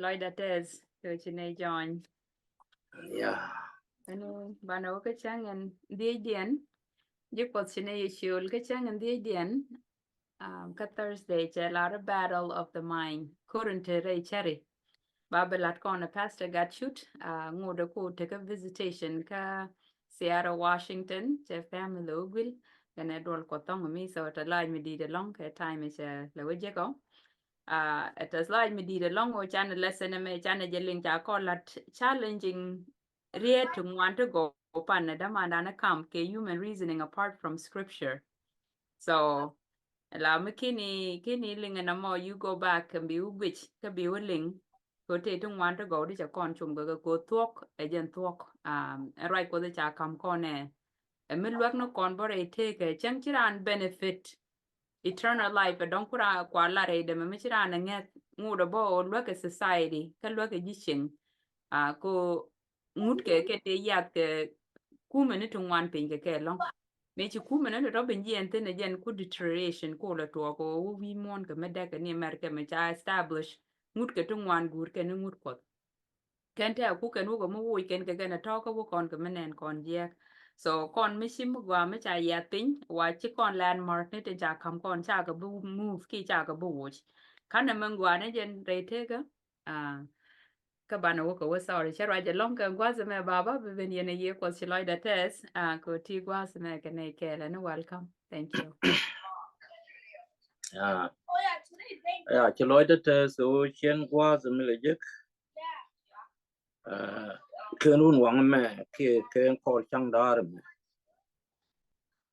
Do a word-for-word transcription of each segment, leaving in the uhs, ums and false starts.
Lɔcdä tɛth kɛ ɣöö ci nɛ join. Yeah. Ɛn banɛ wä kä cäŋ in dhiecdiɛn. Ji̱ Kuɔth ci nɛ yɛ ciöl kä cäŋ in dhiecdiɛn. Um, kä Thursday cɛ lar Battle of the Mind. Korin te rɛy cäri. Ba bi lat kɔn ɛ Pastor Gatcut, uh, ŋot ɛ ku tekä visitation kä Seattle, Washington, cɛ family wä guil. Kɛnɛ duɔl Kuɔth thɔŋ mi, so tɛ lac mi di̱i̱t ɛlɔ̱ŋ kɛ time cɛ lɛ wä jekɔ. Uh, tɛ lac mi di̱i̱t ɛlɔ̱ŋ wä canɛ lesson ɛmɛ canɛ jɛ liŋ ca kɔn lat challenging riet ti ŋuan ti gɔw pan ɛ dämandan ɛ kam kɛ human reasoning apart from scripture. So la mi kini, kini liŋ ɛn ɛmɔ, you go back and bi wä guic kä bi wä liŋ. Kɛ te ti ŋuan ti gɔw di cɛ kɔn cum kɛ kɛ kɛ thuɔk ɛ jɛn thuɔk. Um, ɛ ruac Kuɔth ca kam kɔn ɛ. Ɛ mi luäk ni kɔn bä rɛy tëëkɛ cäŋ ci raan benefit eternal life ɛ dɔ̱ŋ kura kua lar rɛy dɛmɛ mi ci raan ɛ ŋɛth ŋut ɛ bä ɔ luäk ɛ society kä luäk ɛ ji̱ cieŋ. Ah, ko ŋut kɛ kɛ tëë yath kɛ kumɛ ni ti ŋuan piny kɛ kɛ lɔ̱ŋ. Mëë ci kumɛ ni ti tɔ piny jiɛn thin ɛ jɛn ku deterioration ko lɛ tuɔɔk kɛ wä wi̱i̱ muɔ̱ɔ̱n kɛ mi dɛk kɛ ni America mi ca establish ŋut kɛ ti ŋuan guur kɛ ni ŋut Kuɔth. Kɛn tɛ a ku kɛn wä kɛ mi woc kɛn kɛ kɛn a tɔ̱ kä wä kɔn kɛ mi nɛn kɔn jiɛk. So kɔn mi ci mi gɔaa mi ca yiath piny wa ci kɔn landmark ni tin ca kam kɔn ca kɛ bi move ki ca kɛ bi woc. Kanɛ mi gɔaa ni jɛn rɛy tekä. Ah, kä banɛ wä kɛ wä, sorry, cɛ ruac ɛlɔ̱ŋ kɛ gua̱th mɛ baba bi ben yɛn a yiëë Kuɔth ci lɔcdä tɛth. Ah, kɛ ti gua̱th mɛ kɛ nɛy kɛɛlɛ ni, welcome. Thank you. Ah, ya ci lɔcdä tɛth, so cien gua̱th mi lɛ jek. Ah, kɛn wun waŋ mɛ kiɛ kɛn kɔr caŋ daar mɛ.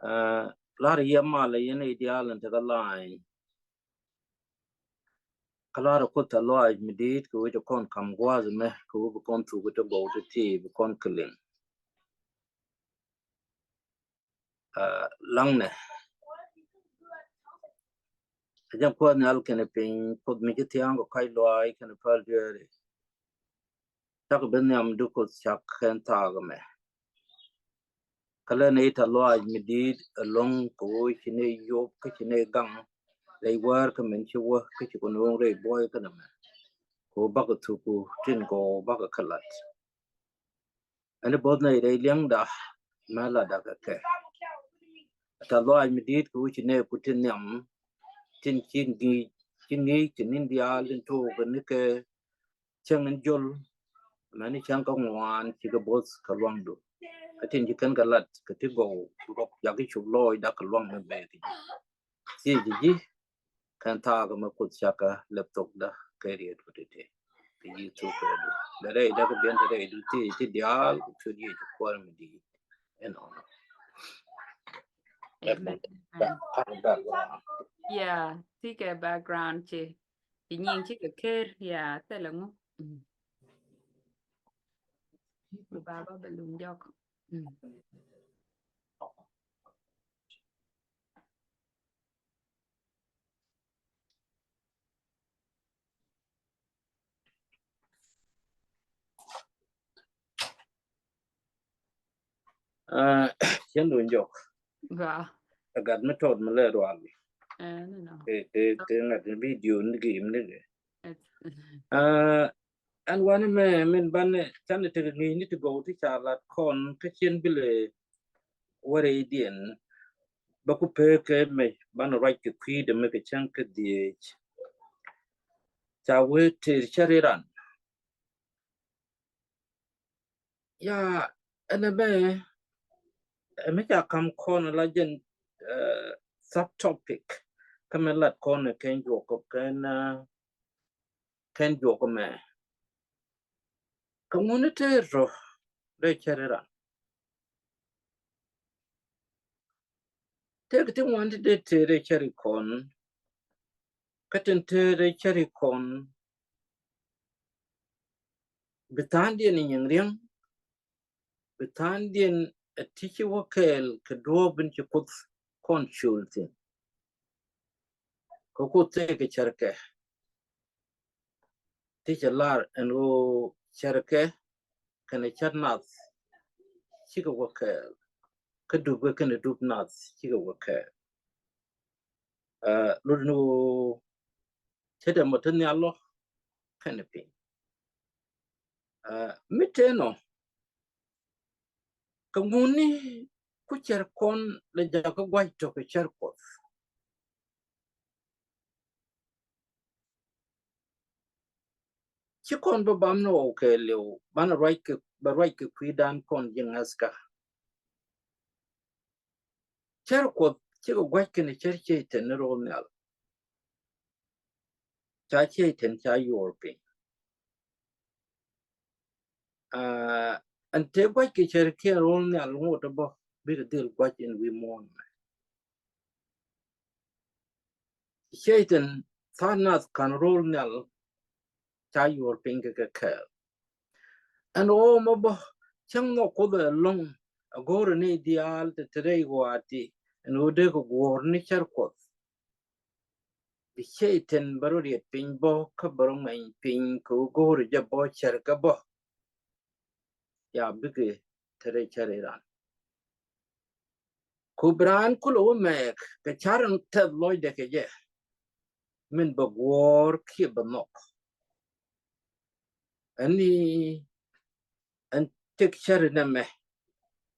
Ah, lar yɛ malɛ yɛn i̱ diaal in tekɛ line. Kä lar Kuoth tɛ̈th lɔaac mi di̱i̱t kɛ wec kɔn kam gua̱a̱th mɛ kɛ wec bi kɔn thuk ti gɔw ti ti bi kɔn kɛ liŋ. Ah, laŋnɛ. Ɛ jɛn Kuoth Nhial kɛnɛ piny, Kuoth mi ci thia̱a̱ŋ kɛ kac lɔaac kɛnɛ päl dueeri. Cakɛ bi nhiam di Kuoth cak kɛn thaak ɛmɛ. Kä lɛ nɛy tɛ̈th lɔaac mi di̱i̱t ɛlɔ̱ŋ kɛ ɣöö ci nɛy yop kä ci nɛy gaŋ rɛy wäär kä min ci wä kä ci kɛ nööŋ rɛy buɔy kɛn ɛmɛ. Kɛ ɣöö bakɛ thuku tin gɔw bakɛ kɛ lat. Ɛn i̱ bo̱th nɛy rɛy liɛŋda mɛ latdä kɛ kɛ. Tɛ̈th lɔaac mi di̱i̱t kɛ ɣöö ci nɛy ku tin nhiam tin ci ŋi̱i̱c, ci ŋi̱i̱c tin ni̱n diaal tin took kɛ ni kɛ cäŋ in jol. Mɛni cäŋ kä ŋuan cikɛ bo̱th kɛ luaŋdu. Kä tin ci kɛn kɛ lat kɛ ti gɔw, gɔw jakä cuk lɔɔcdä kɛ luaŋ mi bɛɛk ji̱. Thiec ji̱ ji̱ kɛn thaak mɛ Kuoth cakɛ lɛp thokdä kɛ riet ku tete. Kɛ yi̱ thuk kɛ du. Bɛ rɛydä kɛ biɛn te rɛydu thiec ti diaal ku cuɔt Yecu Kuäär mi di̱i̱t. Ɛnɔ. Amen. Amen. Yeah, ti kɛ background ci. Ti nyiŋ cikɛ ker, yeah, thilɛ ŋu. Mm. Baba bɛ lum jɔk. Mm. Ah, cien duun jɔk. Ba. Ɛ gat mi tɔt mi lɛ rual. Eh, no, no. Te, te, te ŋat ni video ni game ni kɛ. Ah, ɛn wani mɛ min banɛ canɛ tekɛ ŋi̱i̱c ni ti gɔw ti ca lat kɔn kä cien bilɛ wä rɛydiɛn. Bä ku pek kɛ mɛ banɛ ruac kɛ kui̱dɛ mɛ kɛ cäŋ kä dhieec. Ca wee tëër cä riran. Ya, ɛn ɛmɛ, ɛmɛ ca kam kɔn la jɛn, eh, subtopic. Kä mɛ lat kɔn kɛn juɔk kɛn, eh, kɛn juɔk mɛ. Kä ŋuni tëër rɔ dee cɛ riran. Tëëk ti ŋuan ti dee tëër dee cɛ ri kɔn. Kä tin tëër dee cɛ ri kɔn. Bi tha̱a̱ŋdiɛn in nyiŋ riäŋ. Bi tha̱a̱ŋdiɛn ɛ ti ci wä kɛɛl kɛ duɔ̱ɔ̱p in ci Kuoth kɔn ciöl thi̱n. Kɛ Kuoth tëëkɛ cärkɛ. Ti cɛ lar ɛn ɣöö cärkɛ kɛnɛ cär nath cikɛ wä kɛɛl. Kä dupkɛ kɛnɛ dup nath cikɛ wä kɛɛl. Ɛ, lot ni ɣöö cä dee mɔ te nhial lɔ kɛnɛ piny. Aa, mi tëë nɔ, kɛ ŋuni ku cär kɔn lɛ jakä gua̱c tɔk kɛ cär Kuɔth. Ci kɔn bä bam ni ɣɔw kɛɛliw, banɛ ruac kɛ, bɛ ruac kɛ kui̱dan kɔn ji̱ ŋäthkä. Cär Kuɔth cikɛ gua̱c kɛnɛ cär Cɛytan ni ro̱l nhial. Ca Cɛytan ca yuɔr piny. Aa, ɛn tëë gua̱c kɛ cär kiɛ ro̱l nhial ŋot bä bikɛ dhil gua̱c in wi̱i̱ muɔ̱ɔ̱n mɛ. Cɛytan tha̱a̱ŋ nath ka̱n ro̱l nhial ca yuɔr piny kɛ kɛ kɛɛl. Ɛn ɣöö mɔ bä cäŋ nhɔk Kuoth ɛlɔ̱ŋ a go̱o̱rɛ ni diaal ti te rɛy ɣɔaa ti ɛn ɣöö dee kɛ guɔ̱ɔ̱r ni cär Kuɔth. Bi Cɛytan bɛ rɔ riɛt piny bä kä bɛ rɔ ŋɛny piny kɛ ɣöö go̱o̱rɛ jɛ bä cär kɛ bä. Ya bikɛ te rɛy cär iran. Ku bi raan kulɛ wä mɛɛk kɛ car in tɛth lɔcdɛ kɛ jɛ min bɛ guɔ̱ɔ̱r kiɛ bɛ nhɔk. Ɛn ni ɛn tëk cär inɛmɛ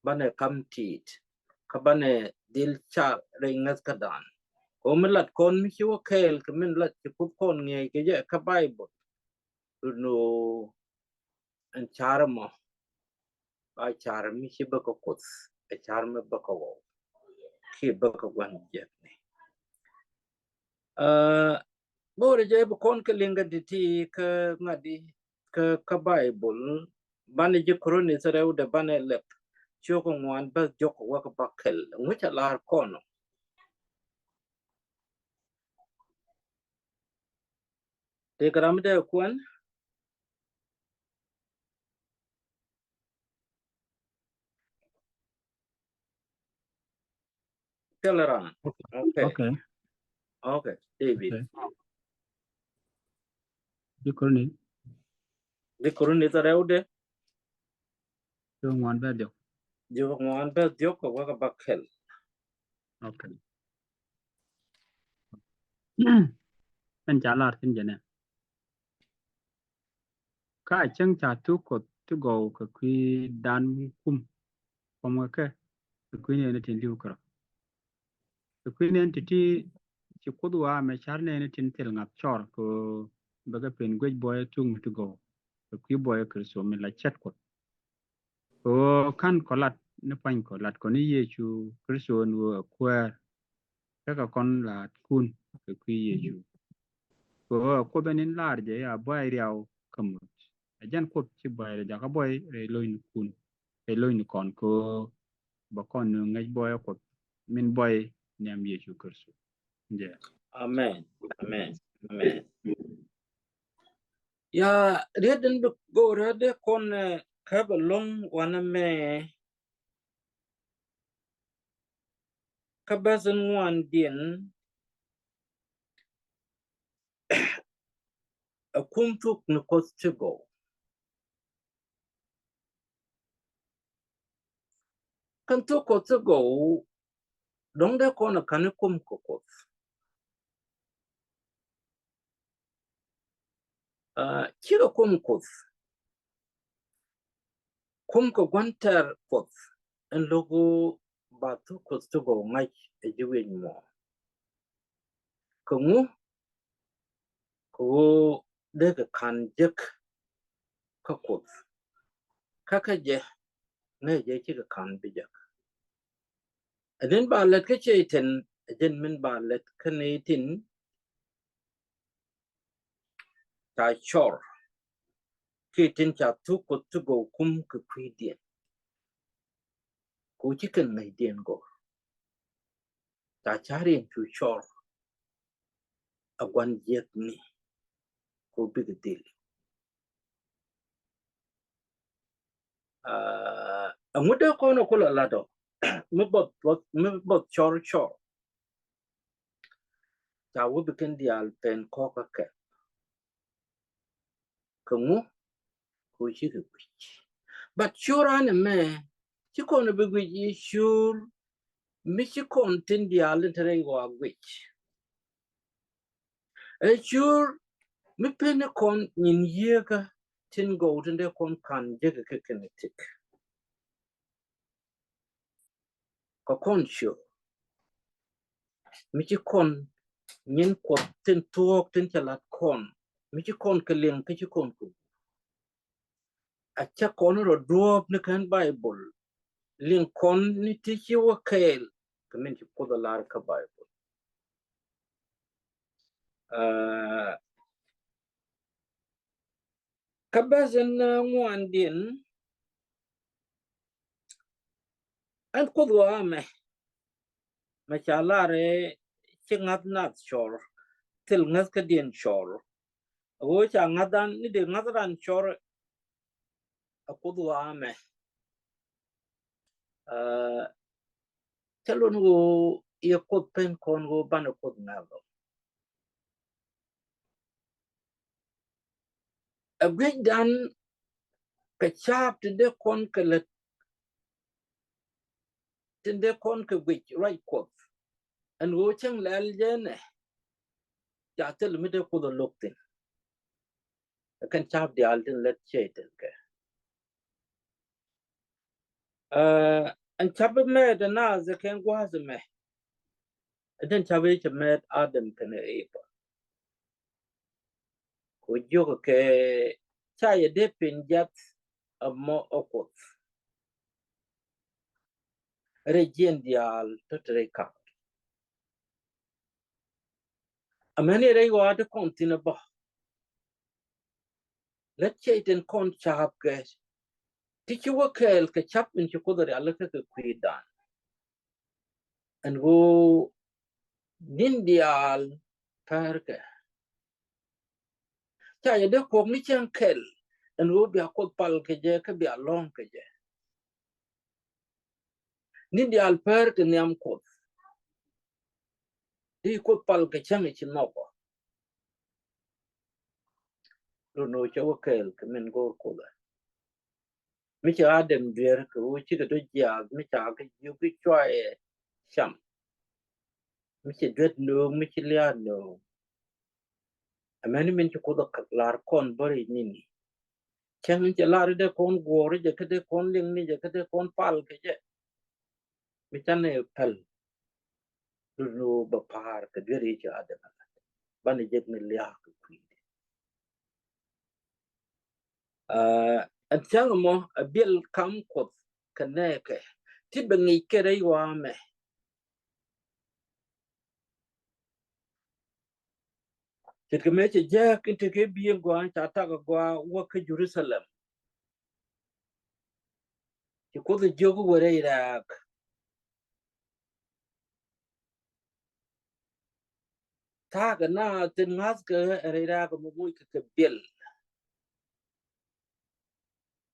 banɛ kam ti̱i̱t kä banɛ dhil car rɛy ŋäthkädan. Kɛ ɣöö mi lat kɔn mi ci wä kɛɛl kɛ min lat ci Kuoth kɔn ŋi̱eec kɛ jɛ kä Baibol. Run ɣöö ɛn car ɛmɔ ba car mi ci bä kä Kuoth, ɛ car mi bä kä ɣɔw kiɛ bä kä gua̱n jiäkni. Aa, go̱o̱rɛ jɛ bi kɔn kɛ liŋ kɛ ti̱ti̱ kä ŋa̱di kä, kä Baibol. Banɛ ji̱ Korinth rɛwdɛ banɛ lɛp ciök ŋuan bäth diɔ̱k wä kä bäkɛl. Ŋucä lar kɔn ɔ. Tëë kɛ ram mi dee kuɛn. Kɛl ran. Okay. Okay. Okay, David. Okay. Ji̱ Korinth. Ji̱ Korinth rɛwdɛ. Ji̱ ŋuan bäth diɔ̱k. Ji̱ ŋuan bäth diɔ̱k kɛ wä kä bäkɛl. Okay. Ɛn ca lar thi̱n jɛ nɛ. Kä a cäŋ ca thuk Kuoth ti gɔw kɛ kui̱dan kum kɔm kɛ kɛ, kɛ kui̱ nɛɛni tin li̱w kärɔ̱. Kɛ kui̱ nɛɛni ti̱ti̱ ci Kuoth wa mɛ car nɛɛni tin thil ŋa̱th cɔr kɛ bɛ kɛ pen guec buɔyä thuk mi ti gɔw kɛ kui̱ buɔyä Kritho min la cät Kuoth. Kɛ ɣöö ka̱n kɔ lat ni pua̱nykɔ, lat kɔ ni Yecu Kritho ɛn ɣöö ɛ kuäär. Tekɛ kɔn laatkun kɛ kui̱ Yecu. Kɛ ɣöö ɛ Kuoth ɛn in lar jɛ i̱ a buay riaw kä muc. Ɛ jɛn Kuoth ci buay rɛ jakä buay rɛy lo̱cnikun, rɛy lo̱cnikɔn kɛ ɣöö bɛ kɔn ni ŋäc buɔyä Kuɔth min buay nhiam Yecu Kritho. Jɛ. Amen. Amen. Amen. Ya, riet in bi go̱o̱rä dee kɔn, eh, käp ɛlɔ̱ŋ wanɛ mɛ kä bäth in ŋuandiɛn. Ɛ kum thuk ni Kuoth ti gɔw. Kɛn thuk Kuoth ti gɔw, dɔ̱ŋ dee kɔn ɛ ka̱n i̱ kum kɛ Kuoth. Aa, cikɛ kum Kuoth. Kum kɛ gua̱n tɛr Kuɔth ɛn lo̱k ɣöö ba thuk Kuoth ti gɔw ŋa̱c ɛ ji̱ wi̱i̱ muɔ̱ɔ̱n. Kɛ ŋu? Kɛ ɣöö dee kɛ ka̱n jek kä Kuoth. Kä kä jɛ ŋäc jɛ cikɛ ka̱n bi jek. Ɛ jɛn ba lät kä Cɛytan, ɛ jɛn min ba lät kä nɛy tin ca cɔr kiɛ tin ca thuk Kuoth ti gɔw kum kɛ kui̱diɛn. Ku ci kɛn ŋäcdiɛn gɔr. Ca ca̱riɛn cu cɔr a gua̱n jiäkni ku bikɛ dhil. Aa, ɛŋu dee kɔn ɛ kulɛ lat ɔ mi both, both, mi both cɔr cɔr. Ca wä bi kɛn diaal pɛn kɔkä kɛ. Kɛ ŋu? Kɛ ɣöö cikɛ guic. But cur an ɛmɛ ci kɔn bi guic i̱ cur mi ci kɔn tin diaal in te rɛy ɣɔaa guic. Ɛ cur mi pen ni kɔn nyin yieekä tin gɔw tin dee kɔn ka̱n jek kɛ kɛn tik. Kɛ kɔn ciö mi ci kɔn nyin Kuɔth tin tuɔɔk tin cɛ lat kɔn, mi ci kɔn kɛ liŋ kä ci kɔn kɛ wur. A cä kɔn rɔ duɔɔp ni kɛn Baibol, liŋ kɔn ni ti ci wä kɛɛl kɛ min ci Kuoth a lar kä Baibol. Aa, kä bäth in, aa, ŋuandiɛn, ɛn Kuoth ɣɔaa mɛ, mɛ ca lar i̱ ci ŋa̱th nath cɔr, thil ŋäthkädiɛn cɔr. Ɣöö ca ŋa̱thdan ni dee ŋa̱thdan cɔr ɛ Kuoth ɣɔaa mɛ. Aa, cä lon ɣöö yɛ Kuoth pen kɔn ɣöö banɛ Kuoth ŋa̱th ɔ. Ɛ gui̱cdan kɛ ca̱a̱p ti dee kɔn kɛ lät, ti dee kɔn kɛ guic ruac Kuɔth. Ɛn ɣöö cäŋ lɛl jɛ nɛ ca thil mi dee Kuoth ɛ lo̱k thi̱n. Ɛ kɛn ca̱a̱p diaal tin lät ciey tin kɛ. Aa, ɛn ca̱p mɛɛt ɛ naath ɛ kɛn gua̱a̱th ɛmɛ. Ɛ den ca̱p i̱ cɛ mɛɛt Adam kɛnɛ Eva. Ku jiök kɛ ca yɛ dee pin jiath ɛmɔ ɛ Kuoth. Rɛy jiɛn diaal tɔ̱ te rɛy ka̱a̱t. Amäni rɛy ɣɔaa ti kɔn thi̱n ɛ bä. Lät ciey tin kɔn ca̱a̱p kɛ ti ci wä kɛɛl kɛ ca̱p in ci Kuoth rialikä kɛ kui̱dan. Ɛn ɣöö ni̱n diaal päärkɛ. Ca yɛ dee kuɔk ni cäŋ kɛl ɛn ɣöö bia Kuoth pal kɛ jɛ kä bia lɔ̱ŋ kɛ jɛ. Ni̱n diaal päär kɛ nhiam Kuoth. Di Kuoth pal kɛ cäŋ i̱ ci nhɔkɔ. Run ɣöö cɛ wä kɛɛl kɛ min go̱o̱r Kuoth ɛ. Mi cɛ Adam duer kɛ ɣöö cikɛ dɔ̱ jiaath mi ca kɛ jiök ki cuayɛ cam. Mi cɛ duet nööŋ mi ci lia̱a̱ nööŋ. Amäni min ci Kuoth ɛ lar kɔn bä rɛy ni̱ni. Cäŋ in cɛ lar i̱ dee kɔn guɔ̱ɔ̱r i̱ jɛ kä dee kɔn liŋ ni jɛ kä dee kɔn pal kɛ jɛ. Mi canɛ päl. Run ɣöö bɛ pa̱a̱r kɛ duer i̱ ci Adam ɛ lat. Banɛ jek ni lia̱a̱ kɛ kui̱di. Aa, ɛn thia̱ŋ mɔ a biɛl kam Kuɔth kɛ nɛɛkɛ ti bɛ ŋic kɛ rɛy ɣɔaa mɛ. Ce̱tkɛ mëë cɛ jääk in tekɛ bi̱i̱ in gɔaa in ca tak a gɔaa wä kä Jerusalem. Ci Kuoth jiök wä rɛy rɛ̈ɛ̈k. Ta̱a̱ kɛ na thin ŋa̱thkɛ rɛy rɛ̈ɛ̈k mɛ moc kɛ kɛ biɛl.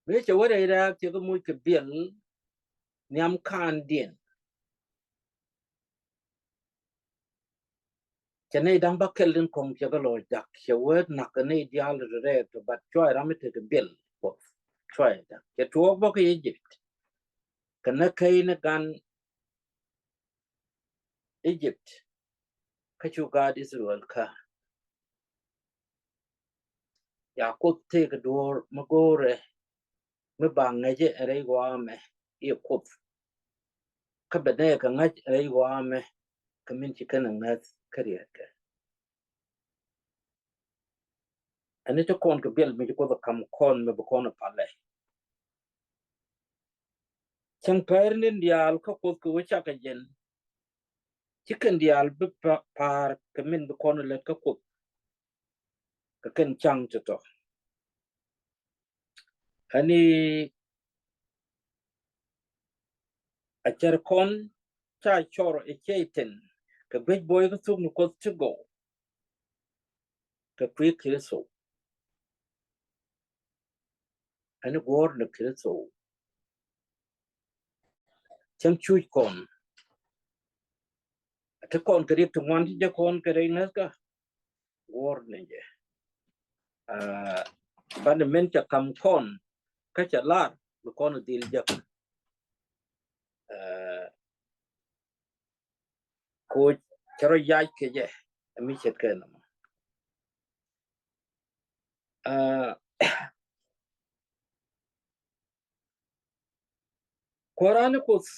Mëë cɛ wä rɛy rɛ̈ɛ̈k cɛ kɛ moc kɛ biɛl nhiam kaandiɛn. Cɛ nɛy da̱ŋ bäkɛl tin kɔŋ cɛ kɛ lɔ jak cɛ wee nak kɛ nɛy diaal rɛɛk tɔ bat cuay ram mi tekɛ biɛl Kuɔth cuay jak cɛ tuɔɔk bä kä Egypt. Kɛ nä kɛy ni gan Egypt kä cu gaat Israel kä. Ya Kuoth tëëkɛ duɔ̱ɔ̱r mi go̱o̱rɛ mi ba ŋäcɛ rɛy ɣɔaa mɛ i̱ Kuoth. Kä bɛ nɛɛkɛ ŋäc rɛy ɣɔaa mɛ kɛ min ci kɛn ɛ ŋäth kä riɛtkɛ. Ɛn ni ti kɔn kɛ biɛl mi ci Kuoth ɛ kam kɔn mi bi kɔn ɛ palɛ. Cäŋ pɛr ni diaal kä Kuoth kɛ wä cakɛ jɛn. Ci kɛn diaal bi pa-, pa̱a̱r kɛ min bi kɔn ɛ lät kä Kuoth. Kɛ kɛn ca̱ŋ tɔ̱tɔ̱. Ani a cär kɔn ca cɔr ɛ cɛy-tan kɛ guic buɔy kä thuk ni Kuɔth ti gɔw. Kɛ kui̱ Kritho. Ani guɔ̱ɔ̱r ni Kritho. Cäŋ cuc kɔn. Ti kɔn kɛ riɛk ti ŋuan ti jɛ kɔn kɛ rɛy ŋäthkä. Guɔ̱ɔ̱r ni jɛ. Aa, banɛ min cɛ kam kɔn kä cɛ lar bi kɔn dhil jek. Aa, koc cɛ rɔ yac kɛ jɛ ɛ mi ce̱tkɛ nɔmɔ. Aa, Kuäran ni Kuoth.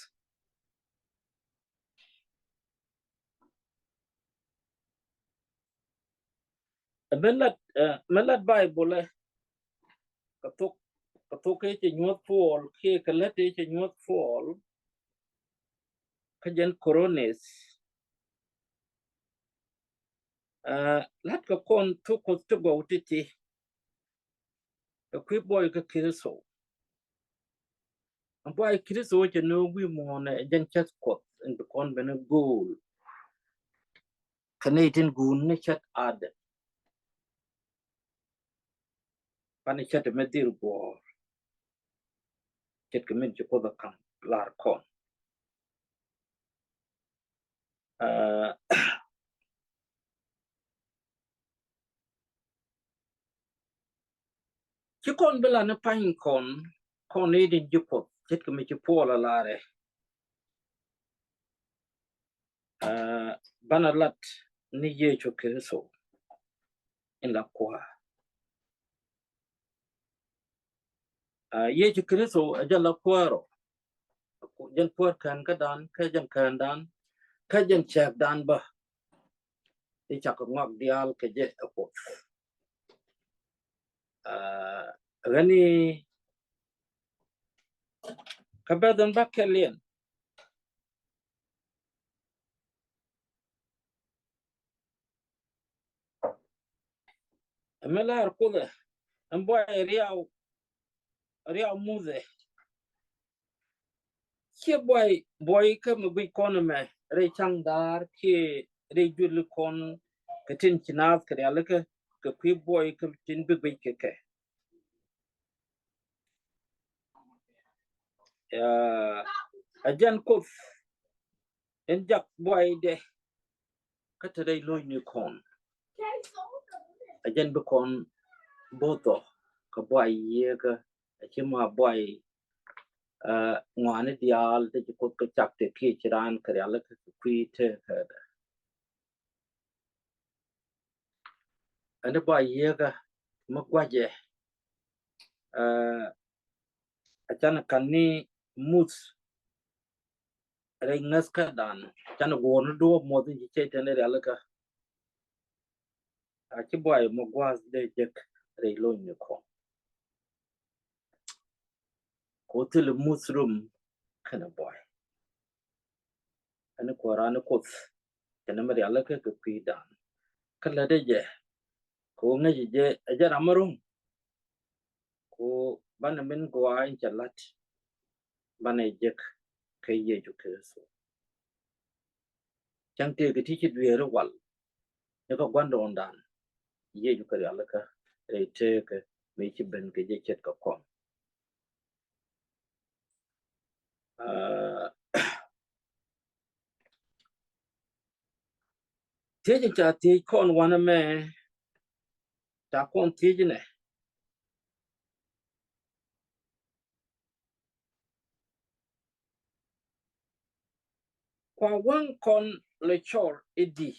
Ɛ min lat, ɛ min lat Baibol ɛ kɛ thok, kɛ thok kɛ cɛ nyuɔth Puɔl kiɛ kɛ lät kɛ cɛ nyuɔth Puɔl. Kä jɛn Koronis, ɛ lat kɛ kɔn thok Kuoth ti gɔw ti̱ti̱. Kɛ kui̱ buɔy kä Kritho. Ɛn buɔy Kritho cɛ ni wi̱i̱ muɔ̱ɔ̱n ɛ jɛn cäth Kuɔth in bi kɔn ben ni go̱o̱l. Kɛ nɛy tin guun ni cäth Adam. Pan cäth mi dhil guɔ̱ɔ̱r. Cäth kɛ min ci Kuoth ɛ ka̱m lar kɔn. Ɛ ci kɔn bi la ni pa̱ny kɔn, kɔn ni din ji̱ Kuɔth, ce̱tkɛ mi ci Puɔl ɛ lar ɛ. Ɛ banɛ lat ni Yecu Kritho in la Kuäär. Ɛ Yecu Kritho ɛ jɛn la Kuäär ɔ. Jɛn Kuäär kään kädan, kä jɛn käändan, kä jɛn cääkdan bä. I̱ cakɔ ŋɔak diaal kɛ jɛ ɛ Kuoth. Ɛ ɣän i̱ kä bɛth in bä kɛl yɛn. Ɛ mi lar Kuoth ɛ ɛn buɔy riaw, riaw Muthɛ. Ciɛ buɔy, buɔy kä mi guic kɔn ɛmɛ rɛy ca̱ŋ da̱a̱r kiɛ rɛy juël kɔn kɛ tin ci naath kɛ rialikä kɛ kui̱ buɔy kä tin bi guic kɛ kɛ. Ɛ jɛn Kuoth in jak buɔydɛ kä te rɛy lo̱cnikɔn. Ɛ jɛn bi kɔn bo̱o̱th ɔ kɛ buɔy Yieekä, ɛ ci ma buɔy ɛ ŋɔaani diaal ti ci Kuoth kɛ cak te kiɛ ci raan kɛ rialikä kɛ kui̱ teekädɛ. Ɛn i̱ buɔy Yieekä mi gua̱cɛ ɛ ɛ canɛ ka̱n ni muth rɛy ŋäthkädan, canɛ guɔ̱ɔ̱r ni duɔ̱ɔ̱p muɔth in ci cɛy tɛn rialikä. A ci buɔy mɔ gua̱a̱th dee jek rɛy lo̱cnikɔn. Kɛ ɣöö thilɛ muth rum kɛnɛ buɔy. Ɛn i̱ Kuäär ni Kuoth, kɛnɛ mi rialikä kɛ kui̱dan. Kä lätdɛ jɛ kɛ ɣöö ŋäci jɛ ɛ jɛn ram mi rum. Kɛ ɣöö banɛ min gɔaa in cɛ la̱t banɛ jek kɛ Yecu Kritho. Cäŋ tëëkɛ ti ci dueeri wal ni kä gua̱ndɔɔŋdan Yecu kɛ rialikä rɛy tëëkä mi ci ben kɛ jɛ ce̱tkɛ kɔn. Aa, thiec in ca thiec kɔn wanɛ mɛ, ca kɔn thiec inɛ, kua waŋ kɔn lɛ cɔr i̱di,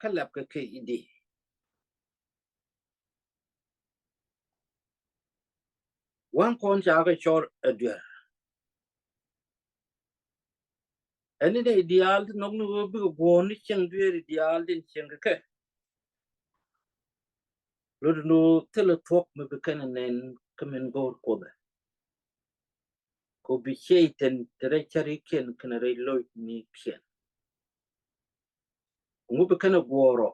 kä lɛpkɛ kɛ i̱di? Waŋ kɔn ca kɛ cɔr ɛ duer. Ɛn inɛ i̱ diaal ti nhɔk ni ɣöö bikɛ guɔ̱ɔ̱r ni cieŋ dueeri diaal tin cieŋ kɛ kɛ. Lot ni ɣöö thilɛ thuɔ̱k mi bi kɛn ɛ nɛn kä min go̱o̱r Kuoth ɛ. Kɛ ɣöö bi cɛy-tan te rɛy cärikiɛn kɛnɛ rɛy lo̱cnikiɛn. Ŋu bi kɛn ɛ guɔ̱ɔ̱r ɔ?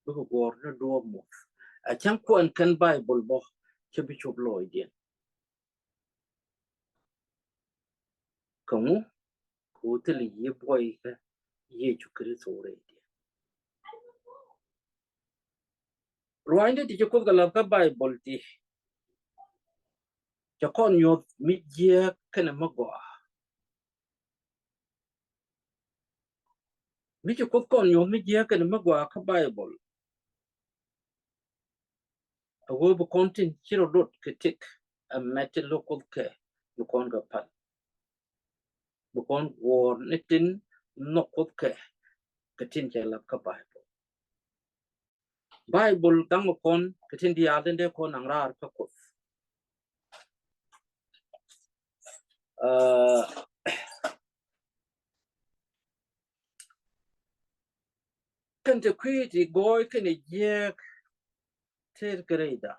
Bikɛ guɔ̱ɔ̱r ni duɔ̱ɔ̱p muth. A cäŋ kuɛn kɛn Baibol bä, cɛ bi cop lɔɔcdiɛn. Kɛ ŋu? Kɛ ɣöö thilɛ yiëë buɔykä Yecu Kritho rɛydiɛn. Ruaacni ti ci Kuoth kɛ la̱th kä Baibol ti, cɛ kɔn nyuɔ̱th mi jiääk kɛnɛ mi gɔaa. Mi ci Kuoth kɔn nyuɔ̱th mi jiääk kɛnɛ mi gɔaa kä Baibol, a ɣöö bi kɔn tin ci rɔ dot kɛ tëk, a mɛt tin lo̱k Kuoth kɛ, bi kɔn kɛ pal. Bi kɔn guɔ̱ɔ̱r ni tin nhɔk Kuoth kɛ, kɛ tin cɛ la̱th kä Baibol. Baibol gaŋ kɔn kɛ tin diaal tin dee kɔn naŋ raar kä Kuoth. Aa, kɛn te kui̱ ti gɔɔy kɛnɛ jiääk tëër kɛ rɛyda.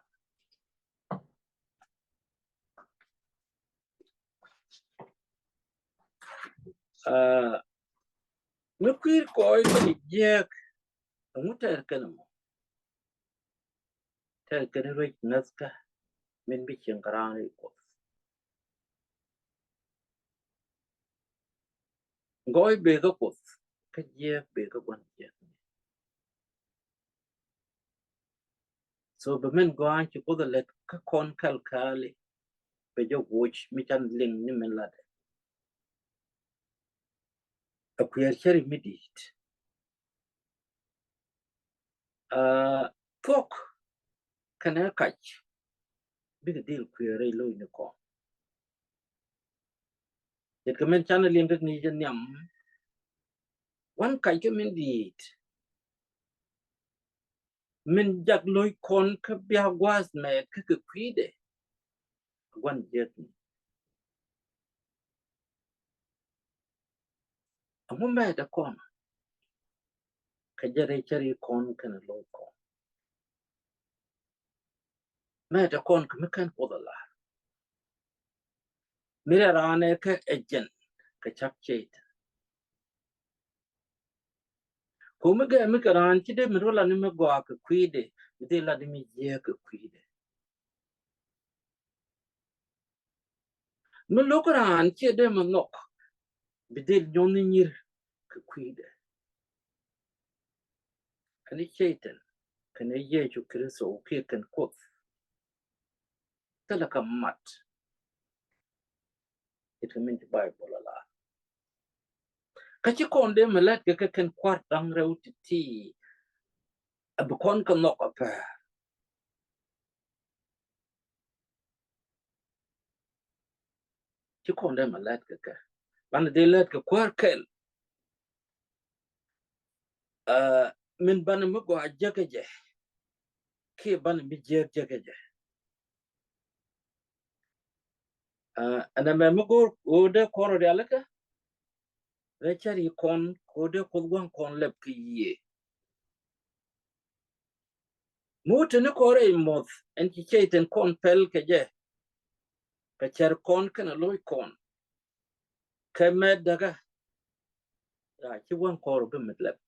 Aa, mi kui̱ gɔɔy kɛnɛ jiääk, ɛŋu tɛɛr kɛn mɔ? Tɛɛr kɛn ruec ŋäthkä min bi cieŋ kɛ raan rɛy Kuɔth. Gɔɔy bëë kä Kuɔth, kä jiääk bëë kä gua̱n jiääk. So bɛ min gɔaaŋ ci Kuoth ɛ lät kä kɔn kɛl kɛɛli, bɛ jɛ woc mi can liŋ ni min latdɛ. Ɛ kuiɛr cäri mi di̱i̱t. Aa, thuɔ̱k kɛnɛ kac bikɛ dhil kuiɛr rɛy lo̱cnikɔn. Ce̱tkɛ min canɛ liɛŋ kä ŋi̱i̱cä nhiam, wan kac kä min di̱i̱t min jak lo̱ckɔn kä bia gua̱a̱th mɛɛt kä kɛ kui̱dɛ. Gua̱n jiäkni, ɛŋu mɛɛtdɛ kɔn kɛ jɛ rɛy cäri kɔn kɛnɛ lo̱ckɔn? Mɛɛtdɛ kɔn kɛ mi kɛn Kuoth a lar. Mi rɛ raan ɛ kä ɛ jɛn kɛ cap Cɛytan. Ko̱mi gɛ mi kɛ raan ci dee mi rɔ la ni mi gɔaa kɛ kui̱dɛ, mi dee la ni mi jiääk kɛ kui̱dɛ. Mi lo̱k raan ciɛ dee mi nhɔk, bi dhil nyɔn ni nyir kɛ kui̱dɛ. Ɛn i̱ Cɛytan kɛnɛ Yecu Kritho kiɛ kɛn Kuoth thilɛ kɛ mat. Ce̱tkɛ min ci Baibol a lar. Kä ci kɔn dee mi lät kɛ kɛ kɛn kua̱r da̱ŋ rɛw ti̱ti̱, a bi kɔn kɛ nhɔk a pɛr. Ci kɔn dee mi lät kɛ kɛ, banɛ dee lät kɛ kuäär kɛl. Aa, min banɛ mi gɔaa jäkä jɛ kiɛ banɛ mi jiäk jäkä jɛ. Aa, ɛn ɛmɛ mi go̱o̱r ɣöö dee kɔn rialikä rɛy cäri kɔn, kɛ ɣöö dee Kuoth gua̱n kɔn lɛp kɛ yiëë. Mi wä te ni kɔn rɛy muɔth ɛn ci Cɛytan kɔn pɛl kɛ jɛ, kɛ cär kɔn kɛnɛ lo̱ckɔn, kɛ mɛt däkä, ya ci gua̱n kɔn rɔ bi mi lɛp.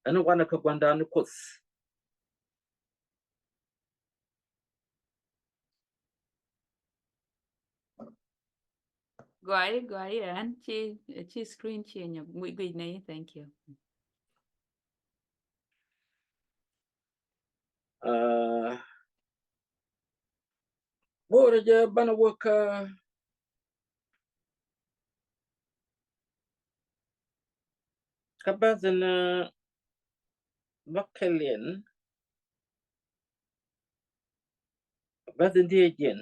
Ɛn wanɛ kɛ gua̱ndan ni Kuoth. Gɔaayi, gɔaayi, ɛn ci, ci screen ci nyɛ guic, guic nɛ, thank you. Aa, go̱o̱rɛ jɛ banɛ wä kä, kä bäth in, aa, bä kɛl in, bäth in diee jiɛn.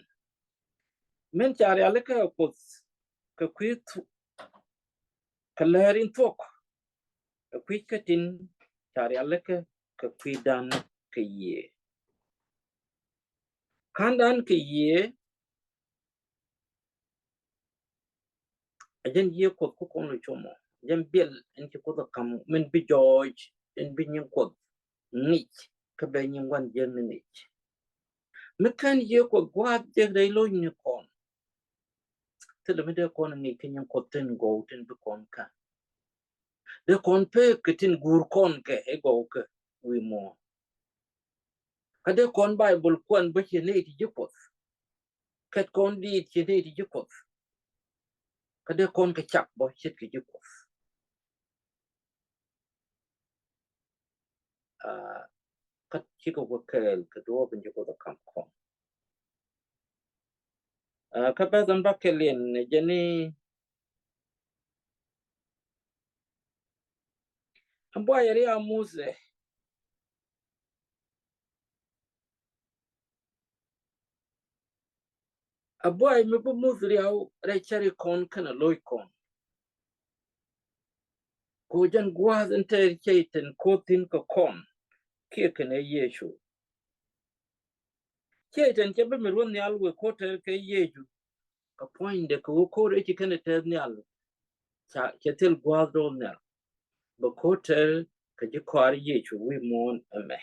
Min ca rialikä Kuoth kɛ kui̱ thu-, kɛ läär in thuɔ̱k, kɛ kui̱ kä tin ca rialikä kɛ kui̱dan kɛ yiëë. Ka̱ndan kɛ yiëë, a jɛn yiëë Kuɔth ku kɔn lɛ comɔ, jɛn biɛl in ci Kuoth a ka̱m, min bi jɔɔc, in bi nyin Kuɔth ŋic, kä bɛ nyin gua̱n jiäkni ŋic. Mi kɛn yiëë Kuɔth gua̱a̱th jek rɛy lo̱ckɔn, thilɛ mi dee kɔn ŋic kä nyin Kuɔth tin gɔw tin bi kɔn ka̱n. Dee kɔn pek kɛ tin guur kɔn kɛ i̱ gɔw kɛ wi̱i̱ muɔ̱ɔ̱n. Kä dee kɔn Baibol kuɛn bä ciɛ nɛy ti ji̱ Kuɔth. Kɛt kɔn diit ciɛ nɛy ti ji̱ Kuɔth. Kä dee kɔn kɛ cak bä ce̱tkɛ ji̱ Kuɔth. Aa, kä cikɛ wä kɛɛl kɛ duɔ̱ɔ̱p in ci Kuoth ɛ ka̱m kɔn. Aa, kä bäth in bä kɛl in jɛn i̱, ɛn buay ɛ riaw Muthɛ. A buay mi bi Muthɛ riaw rɛy cäri kɔn kɛnɛ lo̱ckɔn. Kɛ ɣöö jɛn gua̱a̱th in tɛɛr Cɛytan ko̱ thi̱n kɛ kɔn kiɛ kɛnɛ Yecu. Cɛytan cɛ bi mi ruɔ̱n nhial wëë ko̱ tɛɛr kɛ Yecu. Kɛ puɔ̱nydɛ kɛ ɣöö ko̱r ëë ci kɛn ɛ tɛth nhial, ca, cɛ thil gua̱a̱th do̱l nhial. Bɛ ko̱r tɛth kɛ ji̱ kɔaar Yecu wi̱i̱ muɔ̱ɔ̱n ɛmɛ.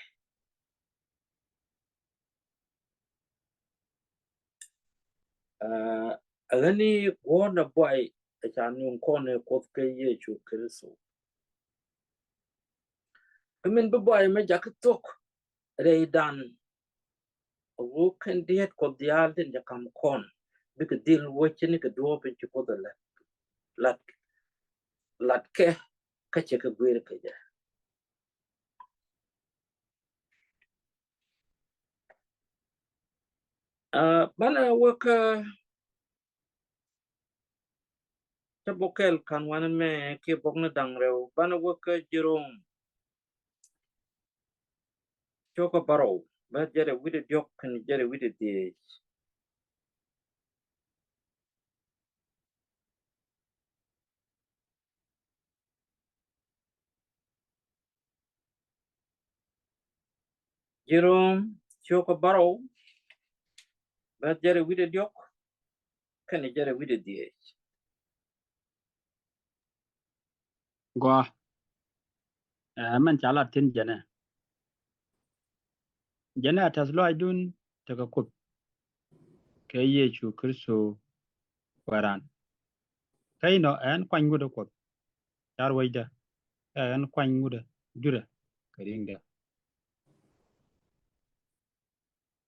Aa, ɛ ɣän i̱ guɔ̱ɔ̱r nɛ buay ɛ ca nuŋ kɔn ɛ Kuoth kɛ Yecu Kritho. Kä min bi buay mɛ jakä thok rɛydan. A ɣöö kɛn diet Kuɔth diaal tin jɛ kam kɔn bikɛ dhil wä ci ni kɛ duɔ̱ɔ̱p in ci Kuoth ɛ lat, lat, lat kɛ, kä cɛ kɛ guir kɛ jɛ. Aa, banɛ wä kä, kä bok kɛl kan wanɛ mɛ kiɛ bok ni da̱ŋ rɛw, banɛ wä kä Ji̱ Rom. Cio̱kä bärɔw, bä jɛrɛ wi̱dɛ diɔ̱k kɛnɛ jɛrɛ wi̱dɛ dhieec. Ji̱ Rom, cio̱kä bärɔw, bä jɛrɛ wi̱dɛ diɔ̱k kɛnɛ jɛrɛ wi̱dɛ dhieec. Gɔaa. Ɛ, mɛn ca lat thi̱n jɛnɛ. Jɛnɛ a tɛth lɔaacdun tekɛ Kuoth kɛ Yecu Kritho Kuääran. Kä inɔ ɛ ɣän kuany ŋut ɛ Kuɔth car wecdä, ɛ ɣän kuany ŋut ɛ dui̱rä kɛ ri̱ŋdä.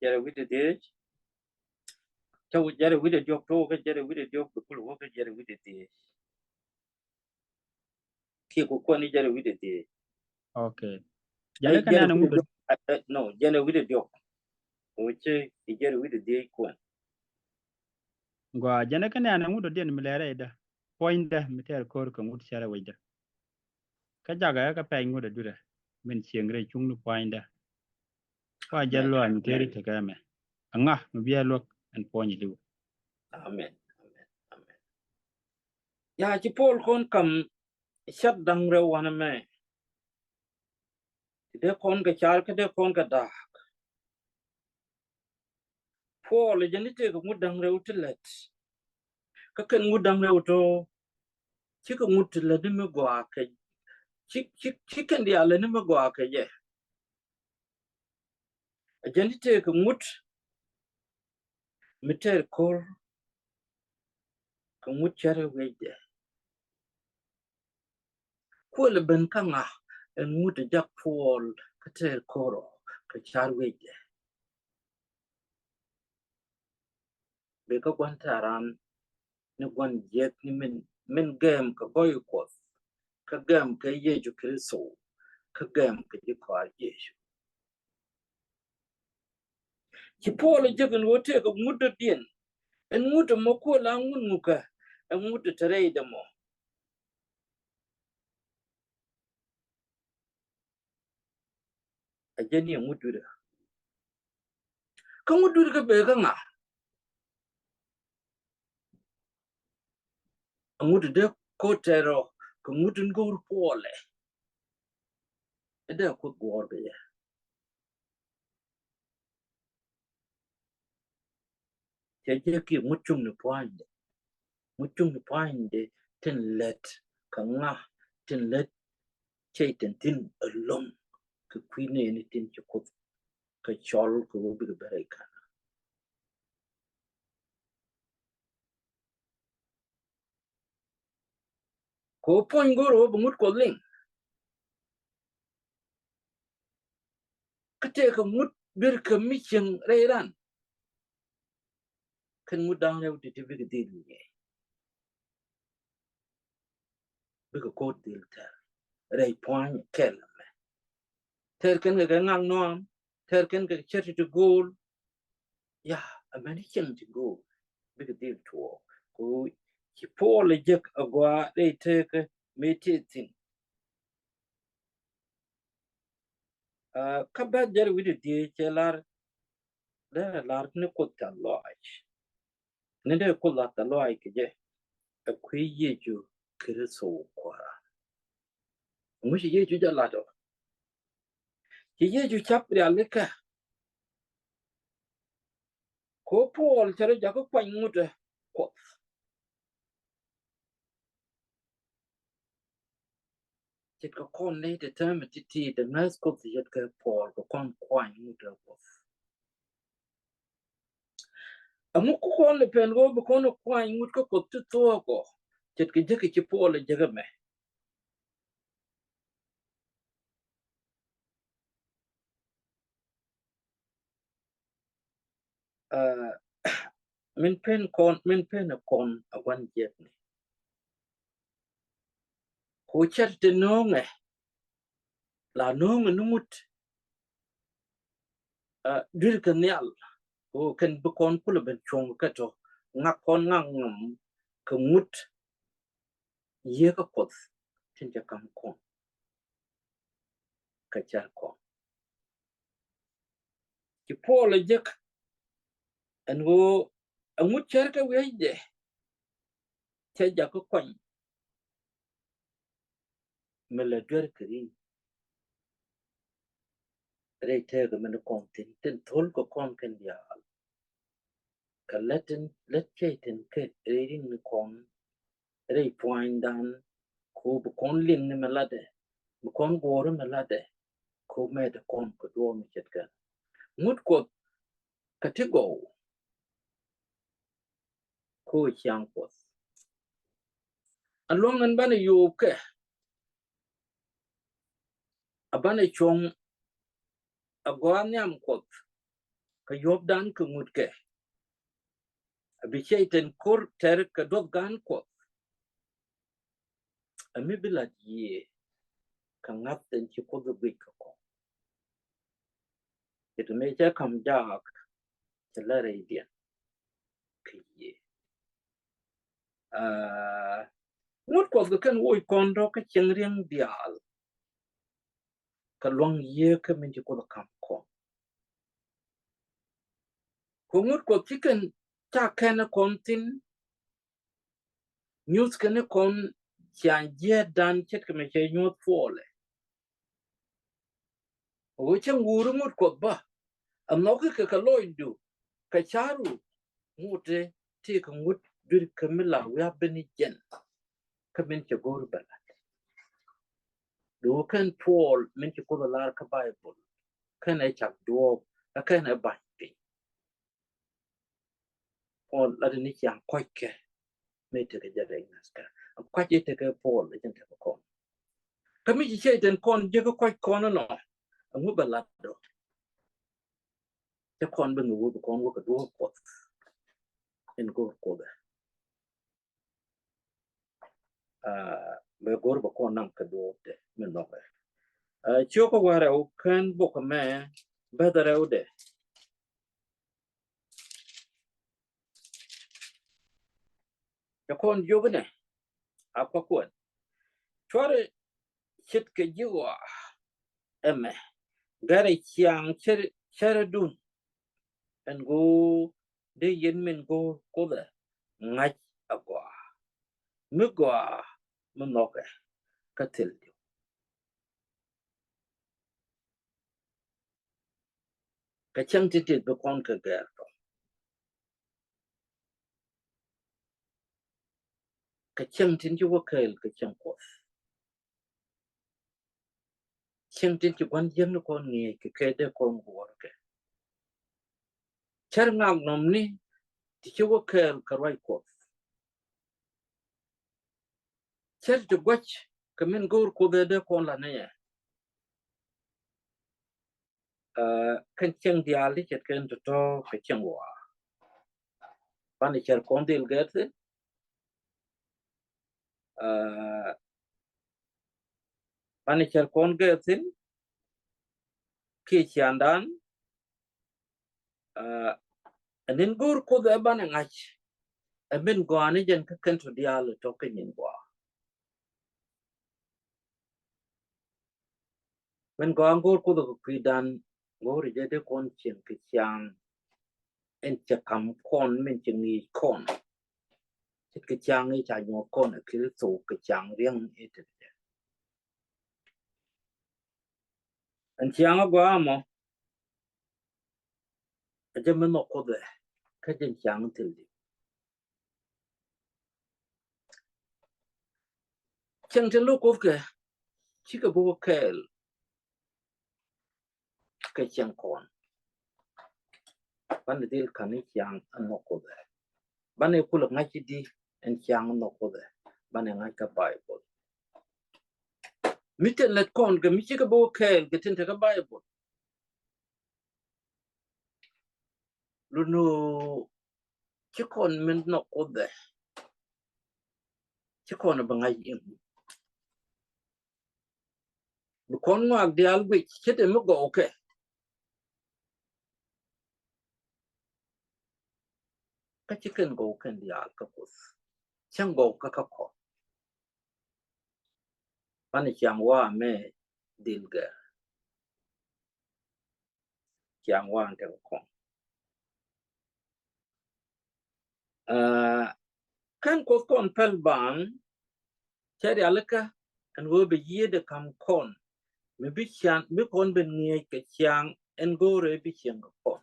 Jɛrɛ wi̱dɛ dhieec. Cä wä jɛrɛ wi̱dɛ diɔ̱k, tuɔk kä jɛrɛ wi̱dɛ diɔ̱k, bi kul wä kä jɛrɛ wi̱dɛ dhieec. Kiɛ ku kuan i̱ jɛrɛ wi̱dɛ dhieec. Okay. Jɛnɛ kä nɛnɛ ŋut. No, jɛnɛ wi̱dɛ diɔ̱k. Wä cɛ i̱ jɛrɛ wi̱dɛ dhieec kuan. Gɔaa, jɛnɛ kä nɛnɛ ŋut dɔ̱diɛn mi lɛrɛ idä. Puɔ̱nydä mi tɛɛr ko̱r kɛ ŋut cärɛ wecdä. Kä jakɛ kä pɛc ŋut a dui̱rɛ min cieŋ rɛy cuŋni pua̱nydä. Kua jɛ luaany tëëri tekɛ mɛ. Aŋa mi biɛ luäk ɛn puɔ̱ny li̱w. Amen. Amen. Amen. Ya ci Puɔl kɔn kam cäth da̱ŋ rɛw wanɛ mɛ. Ti dee kɔn kɛ car kä dee kɔn kɛ da̱a̱k. Puɔl jɛ ni tëëkɛ ŋut da̱ŋ rɛw ti lät. Kä kɛn ŋut da̱ŋ rɛw tɔ cikɛ ŋut ti lät ni mi gɔaa kɛ, ci, ci, ci kɛn diaal lät ni mi gɔaa kɛ jɛ. A jɛn ti tëëkɛ ŋut mi tɛɛr ko̱r kɛ ŋut cärɛ wecdɛ. Kuël ben kä ŋa ɛn ŋut a jak Puɔl kä tɛɛr ko̱r ɔ kɛ car wecdɛ. Bikɛ gua̱n tɛ̈ran ni gua̱n jiäkni min, min gɛm kɛ gɔɔy Kuɔth, kä gɛm kɛ Yecu Kritho, kä gɛm kɛ ji̱ kɔaar Yecu. Ci Puɔl jek ɛn ɣöö tëëkɛ ŋut dɔ̱diɛn, ɛn ŋut ɛmɔ kuël a ŋut ŋukä, ɛn ŋut te rɛydɛ mɔ. A jɛn ni a ŋut dui̱rä. Kä ŋut dui̱rä kä bëë kä ŋa? A ŋut dee ko̱r tɛɛr ɔ kɛ ŋut in go̱o̱r Puɔlɛ. Ɛ dee a Kuoth guɔ̱ɔ̱r kɛ jɛ. Cɛ jɛ kiɛ ŋut cuŋni pua̱nydɛ. Ŋut cuŋni pua̱nydɛ tin lät kɛ ŋa, tin lät cɛy-tan thi̱n ɛlɔ̱ŋ kɛ kui̱ nɛɛni tin ci Kuoth kɛ cɔl kɛ ɣöö bikɛ ben rɛy ka̱n. Kɛ ɣöö puɔ̱ny go̱o̱r ɣöö bi ŋut Kuɔth liŋ. Kä tëëkɛ ŋut duer kä mi cieŋ rɛy ran. Kɛn ŋut da̱ŋ rɛw ti̱ti̱ bikɛ dhil wi̱i̱. Bikɛ ko̱r dhil tɛr rɛy pua̱ny kɛl ɛmɛ. Tɛr kɛn kɛ kɛ ŋak nɔam, tɛr kɛn kɛ cär ti ti go̱o̱l. Ya, amäni cieŋ ti go̱o̱l bikɛ dhil tuɔɔk. Kɛ ɣöö ci Puɔl ɛ jek agɔaa rɛy tëëkä mëë tëë thi̱n. Aa, kä bɛ̈th jɛn wi̱cdɛ dhieec cɛ lar, derɛ lar ni Kuoth tɛ̈th lɔaac. Ni dee Kuoth lar tɛ̈th lɔaac kɛ jɛ ɛ kui̱ Yecu Kritho Kuäär. Ŋu ci Yecu jɛ lat ɔ? Ci Yecu ca̱p rialikä. Kɛ ɣöö Puɔl cɛ rɔ jakä kuany ŋutdä. Kuɔth. Ce̱tkɛ kɔn ni ti täämɛ ti̱ti̱ ti ŋäth Kuoth ce̱tkɛ Puɔl kɛ kɔn kuany ŋut ɛ Kuɔth. Ɛŋu kɔn lɛ pɛn ɣöö bi kɔn kuany ŋut kä Kuɔth ti thuɔ̱k ɔ ce̱tkɛ jek ci Puɔl ɛ jek ɛmɛ. Aa, min pen kɔn, min pen kɔn a gua̱n jiɛkni. Ku cär ti no̱o̱ŋɛ, la no̱o̱ŋɛ ni ŋut, aa, dui̱r kɛ nhial, ku kɛn bi kɔn kulɛ ben cuɔ̱ŋ kɛ tɔ, ŋak kɔn ŋak ŋɔm kɛ ŋut, Yiëë kä Kuɔth tin cɛ ka̱m kɔn kä cär kɔn. Ci Puɔl ɛ jek ɛn ɣöö ɛŋu cär kɛ wi̱i̱dɛ cɛ jakä kuany mi lɛ duer kɛ ri̱ŋ. Rɛy tëëkɛ min kɔn thi̱n tin thol kɛ kɔn kɛn diaal. Kɛ lät tin lät cɛy tin kɛ rɛy ri̱ŋ ni kɔn rɛy pua̱nydan, ko bi kɔn liŋ ni mi latdɛ, bi kɔn guɔ̱ɔ̱ri mi latdɛ, ko mɛtdɛ kɔn kɛ duɔ̱ɔ̱p mi ce̱tkɛ. Ŋut Kuɔth kɛ ti gɔw, ko ciaŋ Kuɔth. A luɔ̱ŋ ɛn banɛ yopkɛ, a banɛ cuɔ̱ŋ, a gɔaa nhiam Kuɔth kɛ yuɔpdan kɛ ŋutkɛ. A bi cɛy tin ko̱r tɛr kɛ duɔth gan Kuɔth. A mi bi lat yiëë kɛ ŋa̱th tin ci Kuoth guic kɛ kɔn. It mi cɛ ka̱m jaak cɛ lɛ rɛydiɛn kɛ yiëë. Aa, ŋut Kuɔth kɛ kɛn woc kɔn dɔ̱k kä cieŋ riɛŋ diaal. Kɛ luaŋ yiëë kä min ci Kuoth ka̱m kɔn. Kɛ ŋut Kuɔth ci kɛn ca kɛn kɔn thi̱n. Nyuth kɛn kɔn ciaŋ jiɛɛtdan ce̱tkɛ mi cɛ nyuɔth Puɔlɛ. Ɣöö cä ŋuuri ŋut Kuɔth bä a nhɔki kɛ kɛ lɔcdu kɛ ca̱ru ŋut ti kɛ ŋut dui̱r kɛ mi la wi̱i̱ a ben i̱ jɛn. Kä min cɛ go̱o̱r bɛ lat. Duŋ kɛn Puɔl min ci Kuoth lar kä Baibol kɛn ɛ cak duɔɔp ɛ kɛn ɛ ba̱ny piny. Puɔl lat ni ciaŋ kɔckɛ mi tekɛ jɛ rɛy ŋa̱thkɛ. Ɛ kɔc i̱ tekɛ Puɔl ɛ jɛn tekɛ kɔn. Kä mi ci cɛ iten kɔn jek kɔc kɔn inɔ. Ɛŋu bɛ lat dɔ? Cɛ kɔn bi ŋi̱ wä bi kɔn wä kɛ duɔɔp Kuɔth. In go̱o̱r Kuoth ɛ. Aa, bɛ go̱r bɛ kɔn naŋ kɛ duɔ̱ɔ̱pdɛ mi nhɔkɛ. Aa, ciökä wäl rɛw kɛn bok mɛ bäth rɛwdɛ. Cɛ kɔn jiök inɛ a kɔkuɛn. Cuarɛ ce̱tkɛ ji̱ ɣɔaa ɛmɛ gɛrɛ ciaŋ cär, cärädun. Ɛn go̱o̱r dee yɛn min go̱o̱r Kuothɛ ŋa̱c a gɔaa. Mi gɔaa mi nhɔkɛ kä thil diw. Kɛ cäŋ tin tit bi kɔn kɛ gɛr tɔ. Kɛ cäŋ tin ci wä kɛɛl kɛ cäŋ Kuɔth. Cäŋ tin ci gua̱n jiäkni kɔn ŋi̱eec kɛ kɛ dee kɔn guɔ̱ɔ̱r kɛ. Cär ŋak nɔmni ti ci wä kɛɛl kɛ ruac Kuɔth. Cär ti gua̱c kɛ min go̱o̱r Kuoth ɛ dee kɔn la nɛy ɛ. Aa, kɛn cieŋ diaal ti ce̱tkɛ ɛn tɔ̱tɔ̱ kɛ cieŋ ɣɔaa. Banɛ cär kɔn dhil gɛr thi̱n. Aa, banɛ cär kɔn gɛr thi̱n kiɛ ciaaŋdan. Aa, ɛn in go̱o̱r Kuoth ɛ banɛ ŋa̱c. Ɛ min gɔaa ni jɛn kä kɛn tɔ diaal tɔ kɛ nyin gɔaa. Min gɔaa go̱o̱r Kuoth kɛ kui̱dan go̱o̱r jɛ dee kɔn cieŋ kɛ ciaŋ. Ɛn cɛ ka̱m kɔn min cɛ ŋi̱i̱c kɔn. Ce̱tkɛ ciaŋ i̱ ca nyuɔth kɔn ɛ Kritho kɛ ciaŋ riɛŋ i̱ tekɛ jɛ. Ɛn ciaŋ a gɔaa mɔ. Ɛ jɛ mi nhɔk Kuoth ɛ kä jɛn ciaŋ thil di. Cäŋ tin lo̱k Kuoth kɛ, cikɛ bä wä kɛɛl kɛ cäŋ kɔn. Banɛ dhil ka̱n ni ciaŋ ɛn nhɔk Kuoth ɛ. Banɛ kulɛ ŋa̱c i̱di ɛn ciaŋ ɛn nhɔk Kuoth ɛ. Banɛ ŋa̱c kä Baibol. Mi tin lät kɔn kɛ mi cikɛ bä wä kɛɛl kɛ tin te kä Baibol. Lun ci kɔn min nhɔk Kuoth ɛ, ci kɔn bɛ ŋa̱c in. Bi kɔn ŋɔak diaal guic ce̱t ɛn mi gɔw kɛ. Kä ci kɛn gɔw kɛn diaal kä Kuoth. Cäŋ gɔw kä kä kɔn. Banɛ ciaŋ wa mɛ dhil gɛr. Ciaŋ wa tekɛ kɔn. Aa, kɛn Kuoth kɔn pɛl ban cɛ rialikä ɛn ɣöö bɛ yiëëdɛ ka̱m kɔn. Mi bi ciaŋ, bi kɔn ben ŋi̱eec kɛ ciaŋ ɛn go̱o̱rɛ bi cieŋ kɛ kɔn.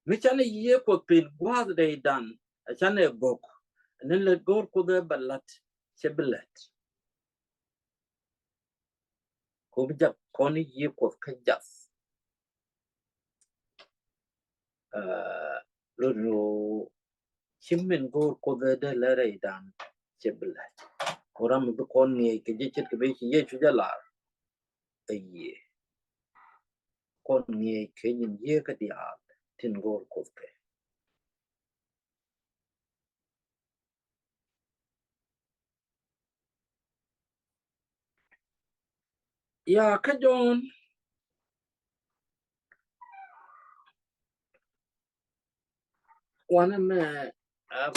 Mi canɛ yiëë Kuoth pin gua̱a̱th rɛydan, ɛ canɛ gɔk. Ɛn ni lät go̱o̱r Kuoth ɛ bɛ la̱t, cɛ bi lät. Ko bi jak kɔn i̱ yiëë Kuoth kä jath. Aa, run ɣöö ci min go̱o̱r Kuoth ɛ dee lät rɛydan cɛ bi lät. Ko ram mi bi kɔn ŋi̱eec kɛ jɛ ce̱tkɛ bɛ ci Yecu jɛ lar. Ɛ yiëë. Kɔn ŋi̱eec kɛ nyin yiëë kä diaal tin go̱o̱r Kuoth kɛ. Ya kä Jɔ̱ɔ̱n. Wanɛ mɛ, aa,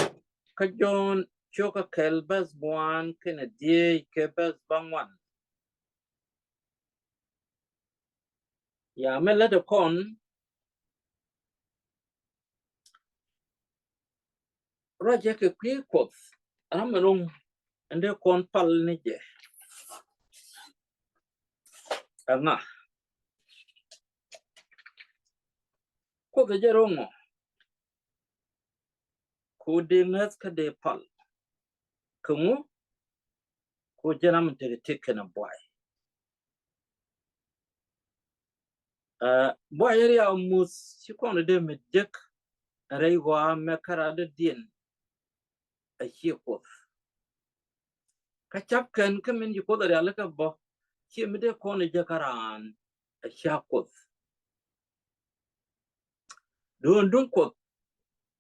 kä Jɔ̱ɔ̱n cio̱kä kɛl bäth buan kɛnɛ dhieec kɛ bäth bäŋuan. Ya mɛ lätdɛ kɔn ruacɛ kɛ kui̱ Kuɔth ram mi ro̱ŋ in dee kɔn pal ni jɛ. Ɛŋa Kuoth ɛ jɛ ro̱ŋɔ. Ku dee ŋäth kä dee pal. Kä ŋu? Ku jɛ ram in tekɛ tëk kɛnɛ buay. Aa, buay ɛ riaw muth ci kɔn dee mi jek rɛy ɣɔaa mɛ kä radɔ̱diɛn. A ciɛ Kuoth. Kä cap kɛn kä min ci Kuoth a rialikä bä, ciɛ mi dee kɔn jek kä raan, a cia Kuoth. Duŋ duŋ Kuoth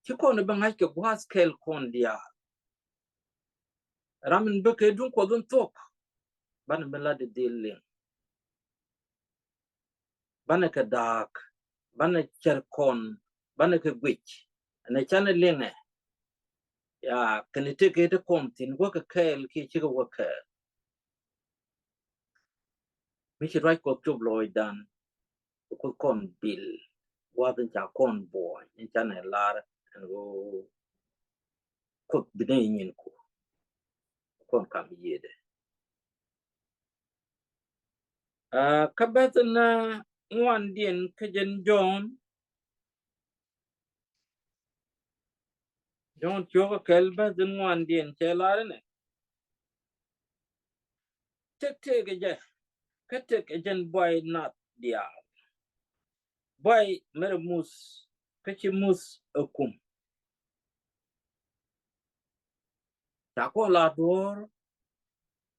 ci kɔn bi ŋa̱c kɛ gua̱a̱th kɛl kɔn diaal. Ram in bä kɛ duŋ Kuɔth in thuɔ̱k, banɛ mi lat di dhil liŋ. Banɛ kɛ da̱a̱k, banɛ cär kɔn, banɛ kɛ guic. Ɛn ɛ canɛ liŋɛ. Ya kɛn tëk kɛ ti kɔn thi̱n wä kɛ kɛɛl kiɛ cikɛ wä kɛɛl. Mi ci ruac Kuɔth cop lɔɔcdan. Kuoth kɔn bil gua̱th in ca kɔn buɔny in canɛ lar ɛn ɣöö Kuoth bi nɛy nyin ku kɔn kam yiëëdɛ. Aa, kä bäth in ŋuandiɛn kä jɛn Jɔ̱ɔ̱n. Jɔ̱ɔ̱n cio̱kä kɛl bäth in ŋuandiɛn cɛ lar inɛ. Tëk tëk ɛ jɛ kä tëk ɛ jɛn buay nath diaal. Buay mɛrɛ muth kä ci muth ɛ kum. Ca kɔn la duɔ̱ɔ̱r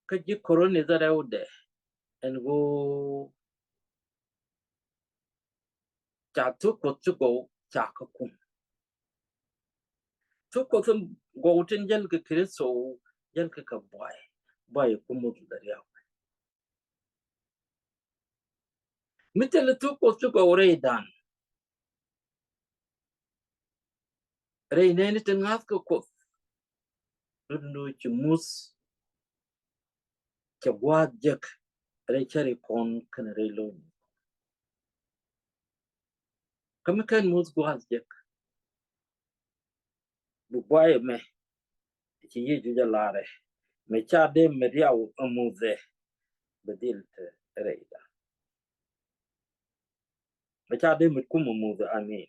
kä ji̱ Koronh in dhɛ rɛwdɛ ɛn ɣöö ca thuk Kuɔth ci gɔw ca kä kum. Thuk Kuɔth in gɔw tin jäl kɛ Kritho jäl kɛ kɛ buay, buay kum muth dhɛ riaw. Mi thilɛ thuk Kuɔth ci gɔw rɛydan. Rɛy nɛɛni ti ŋa̱th kɛ Kuoth. Rut ni ci muth cɛ gua̱a̱th jek rɛy cäri kɔn kɛnɛ rɛy lo̱ny. Kä mi kɛn muth gua̱a̱th jek. Bi buay ɛmɛ ci Yecu jɛ larɛ mɛ ca dee mi riaw ɛ muthɛ bɛ dhil te rɛyda. Mɛ ca dee mi kum ɛ muthɛ, I mean,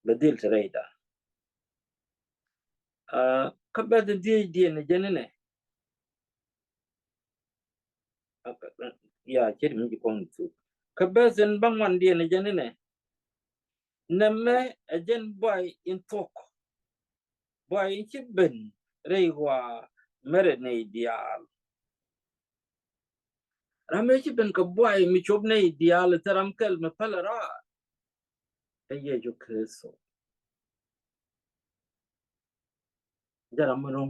bɛ dhil te rɛyda. Kä bɛth in dhieec diɛn ɛ jɛn inɛ. Ya, ce̱t mi ci kɔn thuk. Kä bɛth in bäŋuan diɛn ɛ jɛn inɛ. Nɛmɛ ɛ jɛn buay in thuɔ̱k. Buay in ci ben rɛy ɣɔaa mɛrɛ nɛy diaal. Ram ëë ci ben kɛ buay mi cop nɛy diaal, thil ram kɛl mi päl raar. Ɛ Yecu Kritho. Jɛ ram mi ro̱ŋ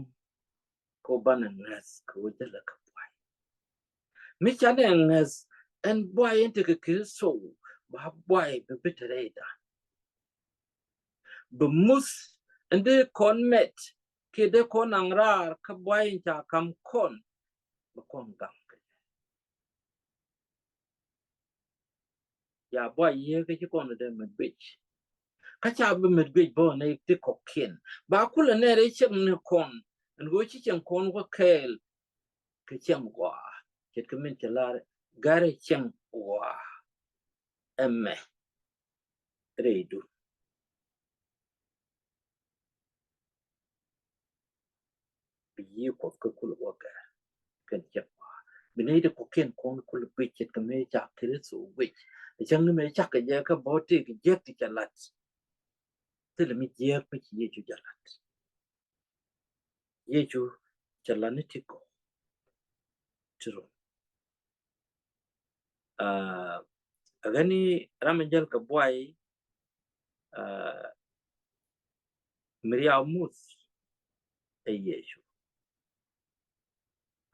kɛ ɣöö banɛ ŋäth kɛ ɣöö jälɛ kɛ buay. Mi canɛ ŋäth ɛn buay in tekɛ Kritho, ba buay bi bi te rɛydan. Bi muth in dee kɔn mɛt kiɛ dee kɔn naŋ raar kä buay in ca ka̱m kɔn, bi kɔn gaŋ kɛ. Ya buay yiëë kä ci kɔn dee mɛt guic. Kä ca bi mɛt guic bä nɛ ti kɔ̱kiɛn. Ba kulɛ nɛɛrɛ cieŋ ni kɔn. Ɛn ɣöö ci cieŋ kɔn wä kɛɛl kɛ cieŋ ɣɔaa. Ce̱tkɛ min cɛ lar, garɛ cieŋ ɣɔaa. Ɛmɛ rɛydu. Bi yiëë Kuɔth kä kulɛ wä gɛr kɛn cieŋ ɣɔaa. Bi nɛy ti kɔ̱kiɛn kɔn kulɛ guic ce̱tkɛ mëë ca Kritho guic. Ɛ cäŋ ni mëë cakɛ jɛ kä bä tëëk jiäk ti cɛ la̱t. Thilɛ mi jiäk mi ci Yecu jɛ la̱t. Yecu cɛ la̱t ni ti gɔw ti ro̱ŋ. Aa, ɛ ɣän i̱ ram in jäl kɛ buay, aa, mi riaw muth ɛ Yecu.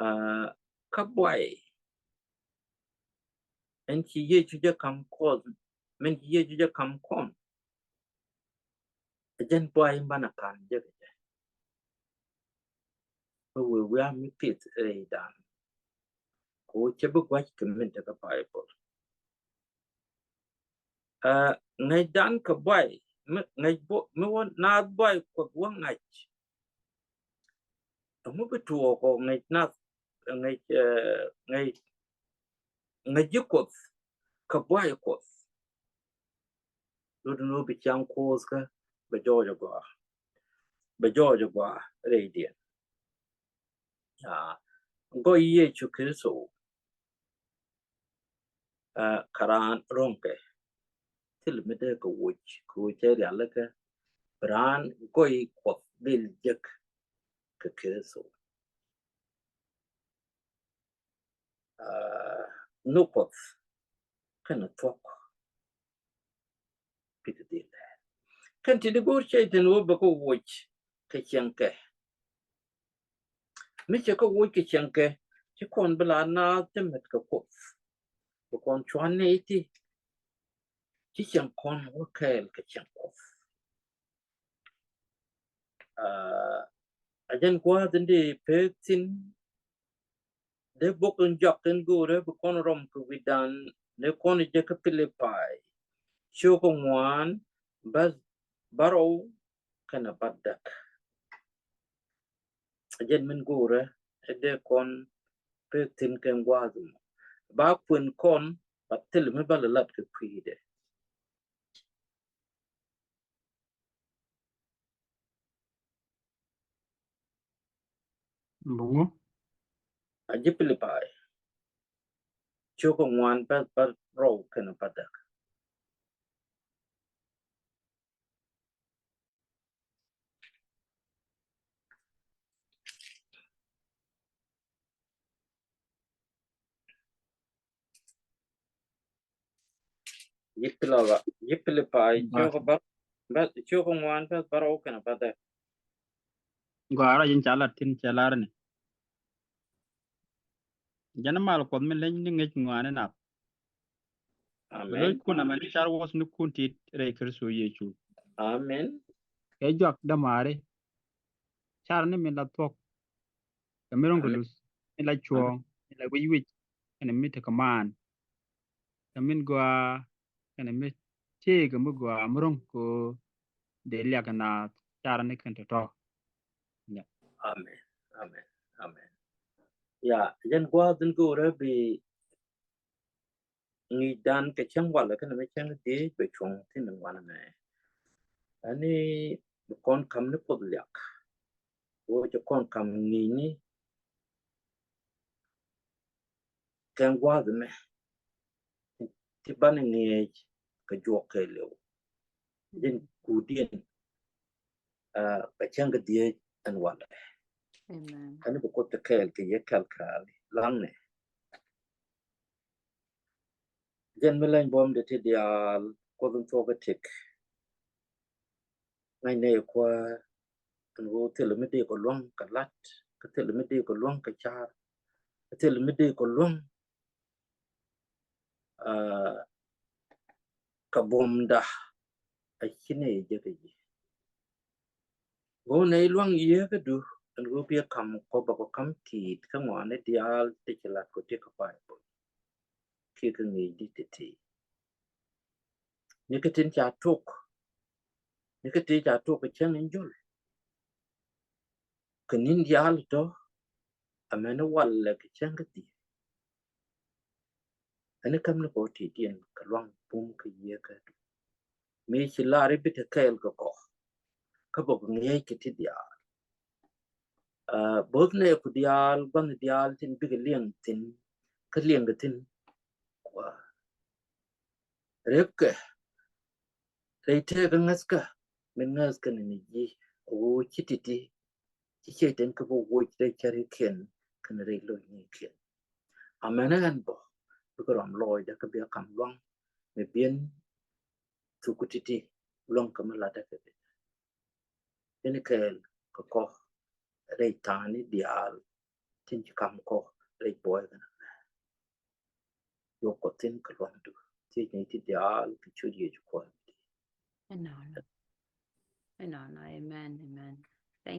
Aa, kä buay in ci Yecu jɛ ka̱m kɔn, min ci Yecu jɛ ka̱m kɔn. Ɛ jɛn buay in banɛ ka̱n jek ɛ jɛ. Mi wee wiaa mi pith rɛydan. Kɛ ɣöö cɛ bi gua̱c kɛ min tekɛ Baibol. Aa, ŋäcdan kɛ buay, mi, ŋäc bu-, mi wä naath buay Kuɔth wä ŋa̱c. Ɛŋu bi tuɔɔk ɔ ŋäc nath, ŋäc, ɛ, ŋäc, ŋäc ji̱ Kuɔth kɛ buay Kuɔth. Lut ni wä bi ciaŋ Kuɔth kä bɛ jɔɔc agɔaa. Bɛ jɔɔc agɔaa rɛydiɛn. Aa, gɔy Yecu Kritho. Aa, kä raan ro̱ŋkɛ. Thil mi dee kɛ woc kɛ woc cɛ rialikä. Bi raan gɔy Kuɔth dhil jek kɛ Kritho. Aa, nhök Kuɔth kɛnɛ thuɔ̱k. Pikɛ dhil lɛ kɛn ti di go̱o̱r cɛy thin wä bɛ kɛ woc kɛ cieŋkɛ. Mi cɛ kɛ woc kɛ cieŋkɛ, ci kɔn bi la naath ti mɛt kɛ Kuɔth. Bi kɔn cuan nɛy ti ci cieŋ kɔn wä kɛɛl kɛ cieŋ Kuɔth. Aa, a jɛn gua̱a̱th in di pek thin, dee bok in jɔak in go̱o̱rɛ bi kɔn rɔm kɛ wi̱dan, dee kɔn jɛ kä Pilipai. Ciök ŋuan, bäth bärɔw kɛnɛ bädäk. A jɛn min go̱o̱rɛ, ɛ dee kɔn pek thin kɛn gua̱a̱th mɔ. Ba kuën kɔn, ba thil mi ba lɛ lat kɛ kui̱dɛ. Buŋu. A ji̱ Pilipai. Ciök ŋuan bäth bärɔw kɛnɛ bädäk. Ji̱ Pilipai, ji̱ Pilipai, ciök bär, bäth, ciök ŋuan bäth bärɔw kɛnɛ bädäk. Gɔaa rɔ ji̱n ca lat tin cɛ lar ni. Jɛn mal Kuɔth mi leny ni ŋäc ŋuani nath. Amen. Loc kun amɛn car wuɔth ni kun tit rɛy Kritho Yecu. Amen. Kɛ juak dämaari. Car ni min la thuɔ̱k. Kɛ mi ro̱ŋ kɛ luth. Min la cuɔ̱ɔ̱ŋ. Min la wic wic. Kɛnɛ mi tekɛ maan. Kɛ min gɔaa. Kɛnɛ mi tëëkɛ mi gɔaa mi ro̱ŋ kɛ dee liak kɛ naath. Car ni kɛn tɔ̱tɔ̱. Amen. Amen. Amen. Ya, jɛn gua̱a̱th in go̱o̱rɛ bi ŋi̱i̱cdan kɛ cäŋ walɛ kɛnɛ mi cäŋ diec bɛ cuɔ̱ŋ thi̱n in wanɛ mɛ. Ani bi kɔn ka̱m ni Kuoth liak. Wä cɛ kɔn kam ŋi̱i̱ni kɛn gua̱a̱th mɛ ti banɛ ŋi̱eec kɛ juɔk kɛɛliw. Jɛn kuudiɛn kɛ cäŋ kɛ dhieec ɛn walɛ. Ɛn bi Kuoth ti kɛɛl kɛ yɛ kɛl kɛɛl laŋnɛ. Jɛn mi leny buɔ̱mdɛ ti diaal Kuoth in thuɔk kä tëk. Ŋa̱cnɛ yɛ Kuäär ɛn ɣöö thilɛ mi dee kɛ luäŋ kɛ la̱t, kä thilɛ mi dee kɛ luäŋ kɛ ca̱r, kä thilɛ mi dee kɛ luäŋ kɛ buɔ̱mda. A ci nɛ yɛ jek kɛ ji̱ ɣöö nɛ luaŋ yieekädu ɛn ɣöö biɛ ka̱m kɔ bä kɔ ka̱m ti̱i̱t kä ŋɔaani diaal ti ci lat kɔ ti kä Baibol kiɛ kä ŋi̱i̱cdi ti̱ti̱. Ni kä tin ca tok, ni kä ti ca tok kɛ cäŋ in jol kɛ ni̱n diaal tɔ. Amäni walɛ kɛ cäŋ kä dhieec. Ɛn i̱ käm ni kɔ ti̱ti̱ ɛn kɛ luaŋ bum kä yieekädu. Mi ci lar i̱ bi te kɛɛl kɛ kɔ kä bä kɔ ŋi̱eec kɛ ti diaal. Both nɛ ku diaal gua̱n diaal tin bikɛ liɛŋ thi̱n kä liɛŋ kɛ thi̱n. Kua rep kɛ rɛy tëëkä ŋäthkä min ŋäthkä ni ni ji̱ kɛ ɣöö ci ti̱ti̱ ci ciey tin kä bä woc rɛy cärikiɛn kɛn rɛy lo̱cnikiɛn. Amäni ɣän bä bikɛ rɔm lɔɔcdä kä bia ka̱m luaŋ mi biɛn thuk ti̱ti̱ luaŋ kä mi latdä kɛ bi. Ini kɛɛl kɛ kɔ rɛy tha̱a̱ni diaal tin ci ka̱m kɔ rɛy buɔy kɛn. Yok kɔ thi̱n kɛ luaŋdu thiec ni ti diaal kɛ ciöt Yecu Kuäär. Ɛnɔnɔ. Ɛnɔnɔ. Amen. Amen.